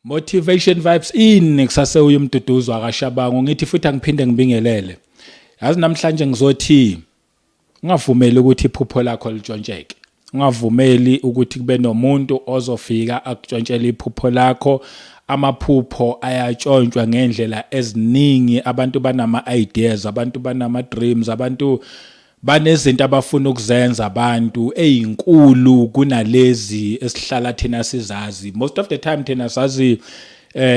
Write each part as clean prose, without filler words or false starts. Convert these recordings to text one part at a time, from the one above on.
Motivation Vibes in kusase uye umduduzo akaShabangu ngithi futhi angiphinde ngibingelele. Yazi namhlanje ngizothi ungavumeli ukuthi iphupho lakho litshontsheke. Ungavumeli ukuthi kube nomuntu ozofika akutshontshele iphupho lakho. Amaphupho ayatshontshwa ngendlela eziningi, abantu banama ideas, abantu banama dreams, abantu banezinto abafuna ukuzenza abantu ezinkulu kunalezi esihlala thina sizazi. Most of the time thina sazi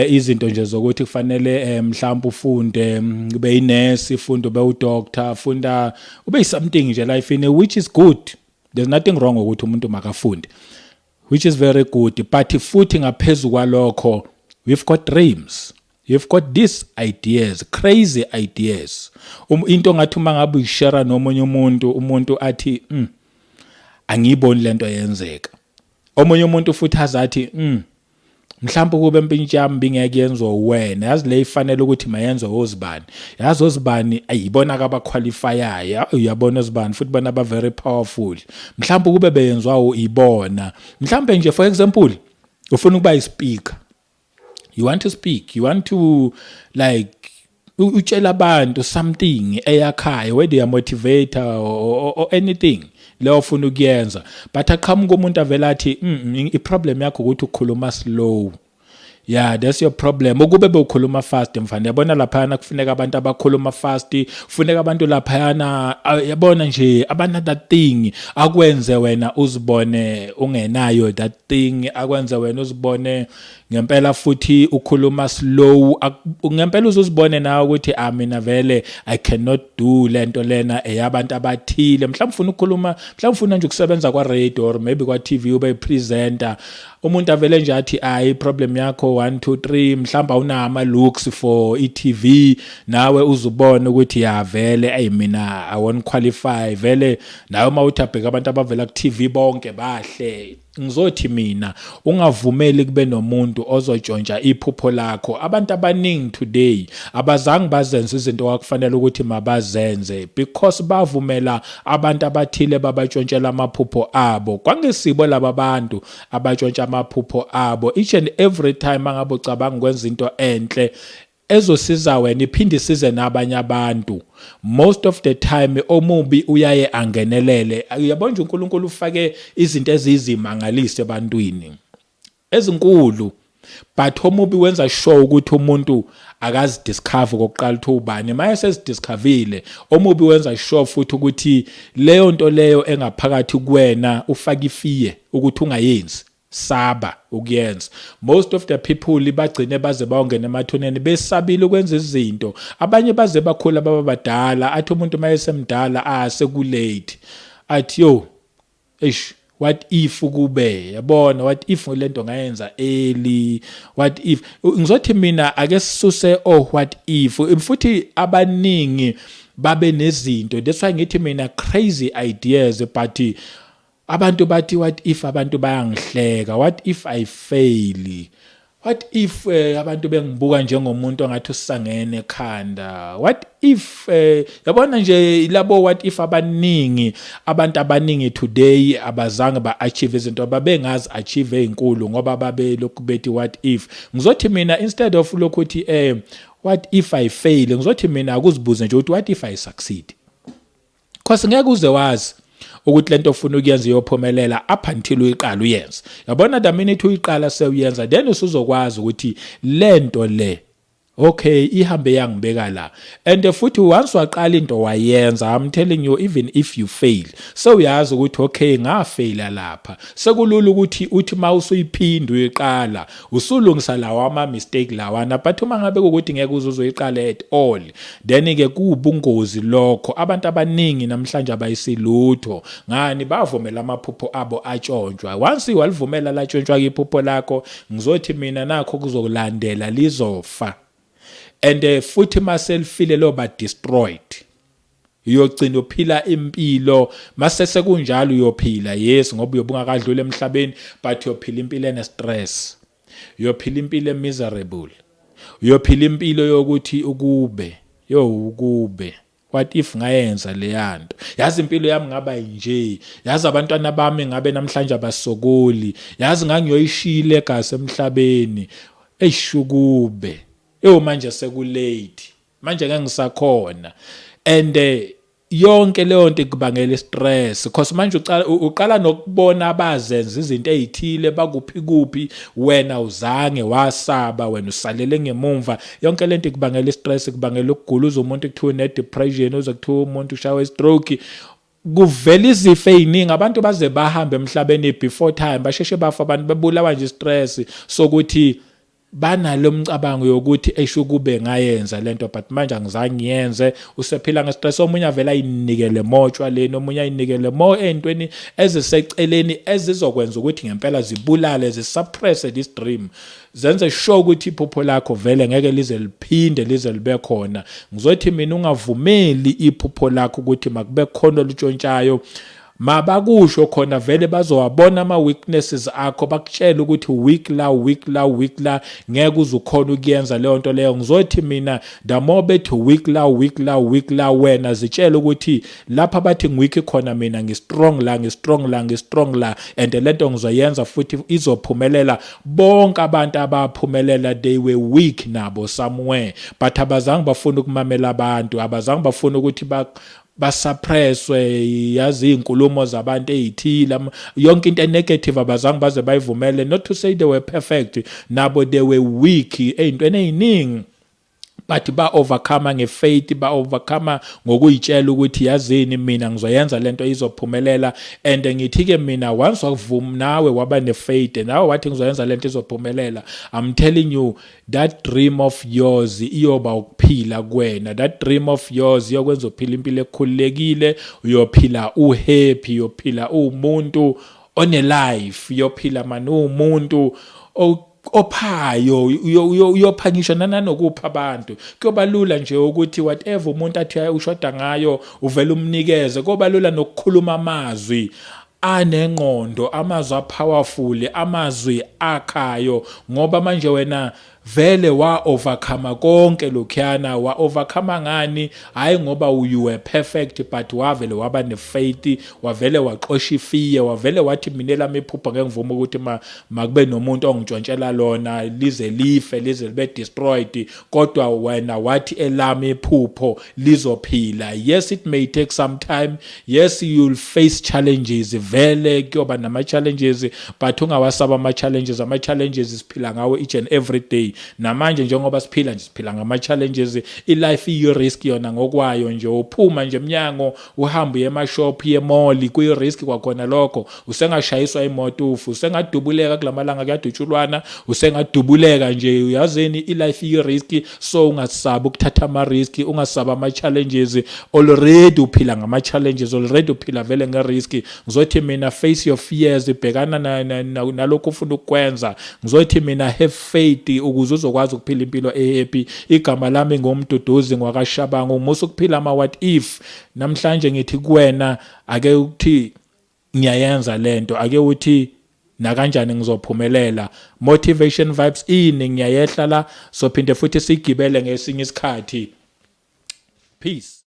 izinto nje zokuthi kufanele mhlawumbe ufunde, ube inurse, ufunde ube udoctor, funda ube something nje life in, which is good. There's nothing wrong ukuthi umuntu makafunde, which is very good, but futhi ngaphezulu kwalokho we've got dreams. You've got these ideas, crazy ideas. Into ngathi uma ngabe uyishare nomunye umuntu, umuntu athi, angiyiboni lento yenzeka." Omunye umuntu futhi azathi, mhlawumbe kube impintshi yami bingeke yenziwe wena, yazi le ifanele ukuthi mayenziwe ozibani, yazi ozibani ayibona abaqualifyayo, uyabona ozibani futhi bona ba very powerful, mhlawumbe kube beyenziwa ibona." Mhlawumbe nje, for example, ufuna ukuba ispeaker, you want to speak, you want to like utshela abantu something eyakhayo, whether you are motivator or anything leyo ofuna ukuyenza, but aqhamuka umuntu avela athi, i-problem yakho ukuthi ukhuluma slow. Yeah, that's your problem. Ukube bewukhuluma fast, mfana, yabona laphayana kufuneka abantu abakhuluma fast, kufuneka abantu laphayana, yabona nje, abana that thing." Akwenze wena uzibone ungenayo that thing, akwenze wena uzibone ngempela futhi ukhuluma slow, ngempela uzuzibone nawe ukuthi, "Ah, mina vele I cannot do lento lena, eyabantu abathile." Mhlawumbe ufuna ukukhuluma, mhlawumbe ufuna nje ukusebenza kwa radio or maybe kwa TV, ube presenter, umuntu avele nje athi, "Ayi, problem yakho 1 2 3, mhlawumbe awunama looks for i-TV." Nawe uzubona ukuthi, ya vele, ayi, mina I won't qualify vele. Nawe mawuthi abheka abantu abavela ku TV, bonke bahle. Ngizothi mina ungavumeli kube nomuntu ozotshontsha iphupho lakho. Abantu abaningi today abazange bazenze izinto kwakufanele ukuthi mabazenze because bavumela abantu abathile babatshontshela amaphupho abo. Kwangesibo laba bantu abatshontsha amaphupho abo. Each and every time angabe ucabanga ukwenza into enhle ezosiza wena, iphinde isize nabanye abantu, most of the time omubi uyaye angenelele. Uyabona nje, uNkulunkulu ufake izinto eziyizimangaliso ebantwini ezinkulu, but omubi wenza sure ukuthi umuntu akazidiscover kokuqala ukuthi ubani. Maye sezidiscoverile, omubi wenza sure futhi ukuthi leyo nto leyo engaphakathi kuwena ufaka ifear ukuthi ungayenzi, saba ukuyenza. Most of the people bagcine baze bawongena emathuneni besabile ukwenza izinto. Abanye baze bakhula baba badala, athi umuntu mayesemdala, ah, sekulate, athi, "Yo, eish, what if kube, yabona, what if lento ngayenza early, what if?" Ngizothi mina ake sisuse oh what if. Futhi abaningi babe nezinto, that's why ngithi mina crazy ideas, but abantu bathi, "What if abantu bayangihleka? What if I fail? What if abantu bengibuka njengomuntu ongathi usangene ekhanda? What if?" Yabona nje labo what if abaningi, abantu abaningi today abazange ba-achieve izinto ababengazi achieve ezinkulu ngoba babe lokhu bethi, "What if?" Ngizothi mina, instead of lokhu uthi, "What if I fail?" ngizothi mina akuzibuze nje ukuthi, "What if I succeed?" Cause ngeke uze wazi ukuthi lento ofuna ukuyenza iyophumelela up until uyiqala uyenze. Yabona, the minute uyiqala sewuyenza, then usuzokwazi ukuthi lento le, okay, ihambe yangibeka la. And futhi once waqala into wayenza, I'm telling you, even if you fail, so uyazi ukuthi, okay, ngafaila lapha. Sekulula ukuthi uthi mawusuyiphinda uyiqala, usulungisa lawa ama mistake lawana. But uma ngabe ukuthi ngeke uze uzoyiqala at all, then ke kubungozi lokho. Abantu abaningi namhlanje abayisilutho ngani? Bavumela amaphupho abo atshontshwa. Once walivumela latshontshwa iphupho lakho, ngizothi mina nakho kuzokulandela, lizofa. And futhi maselifile lo ba destroyed, uyogcina uphila impilo mase sekunjalo. Uyophila, yes, ngoba uyobe ungakadluli emhlabeni, but uyophila impilo ene stress, uyophila impilo miserable, uyophila impilo yokuthi ukube, yo, ukube, what if ngayenza leyanto, yazi impilo yami ngaba nje, yazi abantwana bami ngabe namhlanje abasokoli, yazi ngangiyoyishila egasi emhlabeni. Eyishukube ewu, manje sekulate, manje ngeke ngisakhona. And yonke leyo nto ikubangela istress, because manje uqala nokubona abazenza izinto ezithile bakuphi kuphi, wena uzange wasaba, wena usalele ngemumva. Yonke lento ikubangela istress, ikubangela ukugula. Uze umuntu kuthiwa une depression, uze kuthiwa umuntu ushawe stroke, kuvela izifo eziningi, abantu baze bahambe emhlabeni before time, basheshe bafa abantu, bebulawa nje stress sokuthi banalo mcabango yokuthi esho kube ngayenza lento, but manje angizange ngiyenze. Usephila ngestress. Omunye avela ayinikele more otshwaleni, omunye ayinikele more ey'ntweni eziseceleni ezizokwenza ukuthi ngempela zibulale, zisuppress this dream, zenze sure ukuthi iphupho lakho vele ngeke lize liphinde lize libe khona. Ngizothi mina ungavumeli iphupho lakho ukuthi makube khona olutshontshayo. Mabakusho khona vele bazowabona ama-weaknesses akho, bakutshele ukuthi weak la, weak la, weak la, ngeke uze ukhona ukuyenza leyo nto leyo. Ngizothi mina the more bethi weak la, weak la, weak la, wena zitshele ukuthi lapha bathi ngiweak khona, mina ngi-strong la, ngi-strong la, ngi-strong la, and lento ngizoyenza futhi izophumelela. Bonke abantu abaphumelela, they were weak nabo somewhere, but abazange bafuna ukumamela abantu, abazange bafuna ukuthi basuppresswe, yazi, izinkulumo zabantu ezithile, yonke into enegative abazange baze bayivumele. Not to say they were perfect, nabo they were weak ey'ntweni ey'ningi, but ba overcome ngefaith, ba overcome ngokuyitshela ukuthi yazini, mina ngizoyenza lento, izophumelela. And ngithi ke mina, once wavuma nawe, waba nefaith nawe, wathi ngizoyenza lento, izophumelela, I'm telling you, that dream of yours iyoba ukuphila kuwena. That dream of yours iyokwenza uphila impilo ekhululekile, uyophila uhappy, uyophila uwumuntu one life, uyophila mani uwumuntu ophayo, uyopha ngisho nanokupha abantu. Kuyoba lula nje ukuthi whatever umuntu athi ushoda ngayo, uvela umnikeze. Kuyoba lula nokukhuluma amazwi anengqondo, amazwi apowerful, amazwi akhayo, ngoba manje wena vele wa overcome konke lokhuyana. Wa overcome ngani? Hayi ngoba you were perfect, but wavele waba nefaith, wavele waxosha ifear, wavele wathi mina lami iphupho ngeke ngivume ukuthi makube nomuntu ongitshontshela lona, lize life, lize libe destroyed, kodwa wena wathi elami iphupho lizophila. Yes, it may take some time. Yes, you'll face challenges, vele kuyoba nama challenges, but ungawasaba ama challenges. Ama challenges siphila ngawo each and every day. Namanje njengoba siphila nje, siphila ngama challenges. I-life iyi-risk yona ngokwayo nje. Uphuma nje emnyango, uhambe uye emashop, uye emall, kuyi-risk kwakhona lokho. Usengashayiswa imoto ufe, usengadubuleka. Kulamalanga kuyadutshulwana, usengadubuleka nje. Uyazini, i-life iyi-risk, so ungasabi ukuthatha ama-risk, ungasabi ama-challenges. Already uphila ngama-challenges, already uphila vele nge-risk. Ngizothi mina face your fears, bhekana nalokhu ufuna ukukwenza. Ngizothi mina have faith ukuze uzokwazi ukuphila impilo ehappy. Igama lami nguMduduzi ngwakaShabangu. Musa ukuphila ama what if. Namhlanje ngithi kuwena ake uthi ngiyayenza lento, ake uthi nakanjani ngizophumelela. Motivation Vibes ini, ngiyayehla la, sophinde futhi sigibele ngesinye isikhathi. Peace.